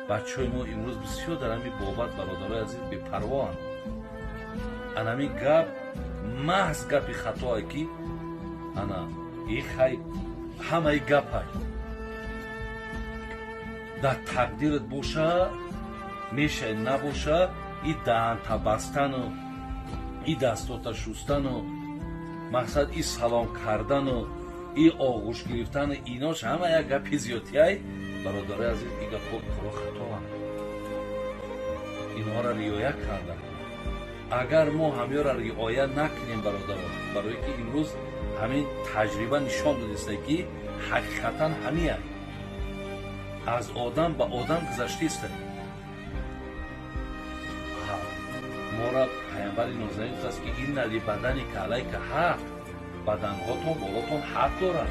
Бачаҳои мо имрӯз бисёр дар ҳамин бобат, бародарои азиз, бепарвоанд. Анами гап маҳз гапи хатое, ки ана и хай ҳамаи гапай дар тақдират боша, мешай, набоша, и даҳанта бастану, и дастота шустану, мақсад, и салом кардану, и оғӯш гирифтану, инош ҳама як гапи зиёдтиай. Бародарои азиз, и гапҳо коро хатоанд, инҳоро риоя карда. Агар мо ҳамёро риоя накунем, бародарон, барое ки имрӯз ҳамин таҷриба нишон додиста, ки ҳақиқатан ҳамия аз одам ба одам гузаштиста. Мора Паямбари нозанин гуфтааст, ки إن لبدنك عليك حق, баданҳотон болотон ҳақ дорад.